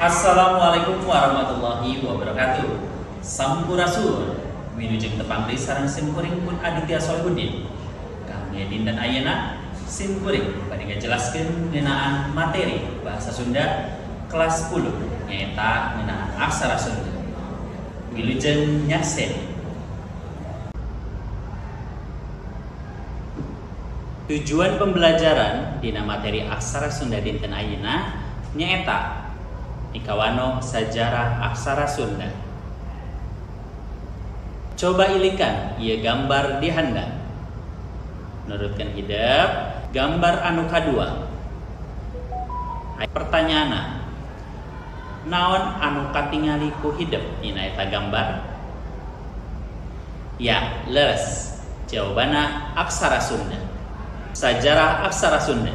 Assalamualaikum warahmatullahi wabarakatuh. Sampurasun. Wilujeng tepang deui sareng simkuring pun Aditya Solihuddin. Kangge dinten ayeuna simkuring bade ngajelaskeun ngeunaan materi bahasa Sunda kelas 10 nyaeta ngeunaan aksara Sunda. Wilujeng nyaksen. Tujuan pembelajaran dina materi aksara Sunda dinten ayeuna nyaeta mikawanoh sajarah aksara Sunda. Coba ilikan ieu gambar di handap. Nurutkeun hidep gambar anu kadua. Pertanyaanna, naon anu katingali ku hidep dina eta gambar? Ya, leres. Jawabanna aksara Sunda. Sajarah aksara Sunda.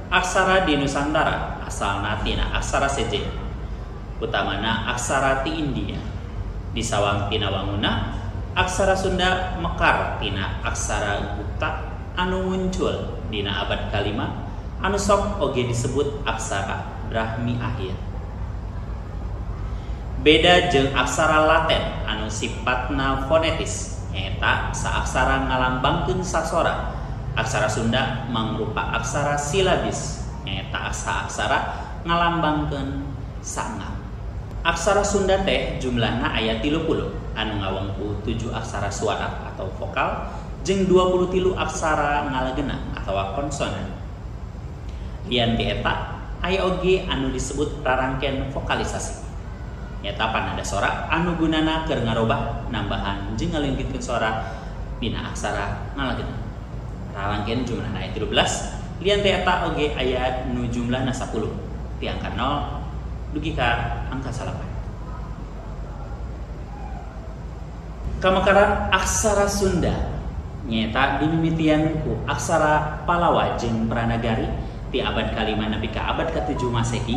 Aksara di Nusantara asalna tina aksara sejen, utamana aksara ti India. Disawang tina wanguna, aksara Sunda mekar tina aksara Gupta anu muncul dina abad kalima anu sok oge disebut aksara Brahmi akhir. Beda jeung aksara Latin anu sifatna fonetis, nyaeta saaksara ngalambangkeun sasora. Aksara Sunda mangrupa aksara silabis, nyaeta aksara ngalambangkeun sanga. Aksara Sunda teh jumlahna aya 30 anu ngawengku 7 aksara suara atau vokal jeung 23 aksara ngalagena atawa konsonan. Lian ti eta aya oge anu disebut rarangken vokalisasi, nyaeta panada sora anu gunana keur ngarobah, nambahan jeung ngaleungitkeun sora dina aksara ngalagena. Rarangken jumlahna aya 13, lian ti eta oge aya nu jumlahna 10 ti angka 0 dugi ka angka 9. Kamekaran aksara Sunda nyaeta dimimitian ku aksara Palawa jeung Pranagari ti abad kalima nepi ka abad ka-7 Masehi,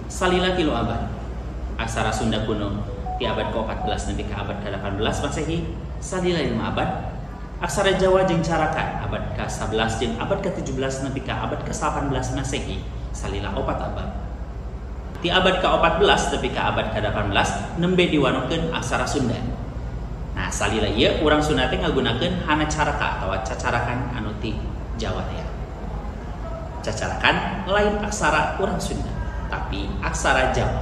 salila 3 abad. Aksara Sunda kuno ti abad ka-14 nepi ka abad ka-18 Masehi, salila 5 abad. Aksara Jawa jeung Caraka abad ka-11 jeung abad ka-17 nepi ka abad ka-18 Masehi, salila 4 abad. Ti abad ka-14 nepi ka abad ka-18 nembe diwanokeun aksara Sunda. Nah, salila ieu urang Sunda teh ngagunakeun hana caraka atawa cacarakan anu ti Jawa teh. Cacarakan lain aksara urang Sunda, tapi aksara Jawa.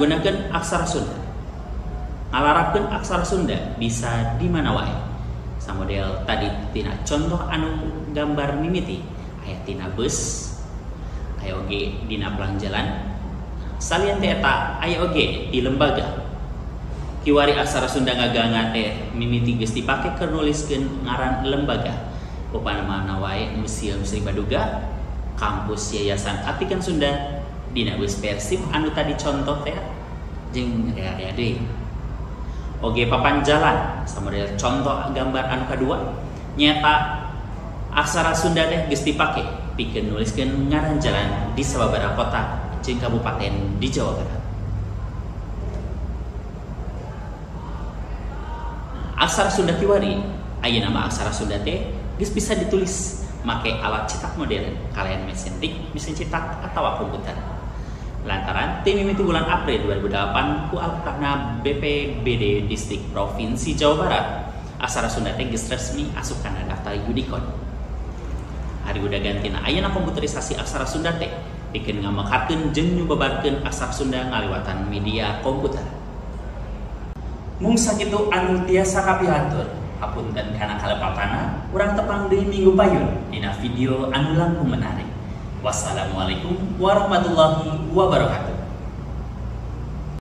Gunakeun aksara Sunda. Ngalarapkeun aksara Sunda bisa di mana wae. Samodel tadi tina contoh anu gambar mimiti, aya tina bus, aya oge dina pelang jalan, salian teh eta aya oge di lembaga. Kiwari aksara Sunda ngaganga teh mimiti geus dipake keur nuliskeun ngaran lembaga. Upamana wae Museum Sri Baduga, kampus Yayasan Atikan Sunda, dina bus Persib anu tadi contoh teh jeung rea-rea deui. Oge papan jalan, samodel contoh gambar anu kadua, nyaeta aksara Sunda teh geus dipake pikeun nuliskeun ngaran jalan di sababaraha kota jeung kabupaten di Jawa Barat. Aksara Sunda kiwari, ayeuna mah aksara Sunda teh geus bisa ditulis make alat cetak modern kalayan mesin tik, mesin cetak atawa komputer. Lantaran tim mimiti bulan April 2008 ku alokana BPBD Distrik Provinsi Jawa Barat, aksara Sunda teh geus resmi asup kana daftar Unicode. Ari udah gantina ayeuna komputerisasi aksara Sunda teh pikeun ngamekarkeun jeung nyubabarkeun aksara Sunda ngaliwatan media komputer. Mung sakitu anu tiasa kapihatur, hapunten kana kalepatana, urang tepang deui minggu payun dina video anu langkung menarik. Wassalamualaikum warahmatullahi wabarakatuh.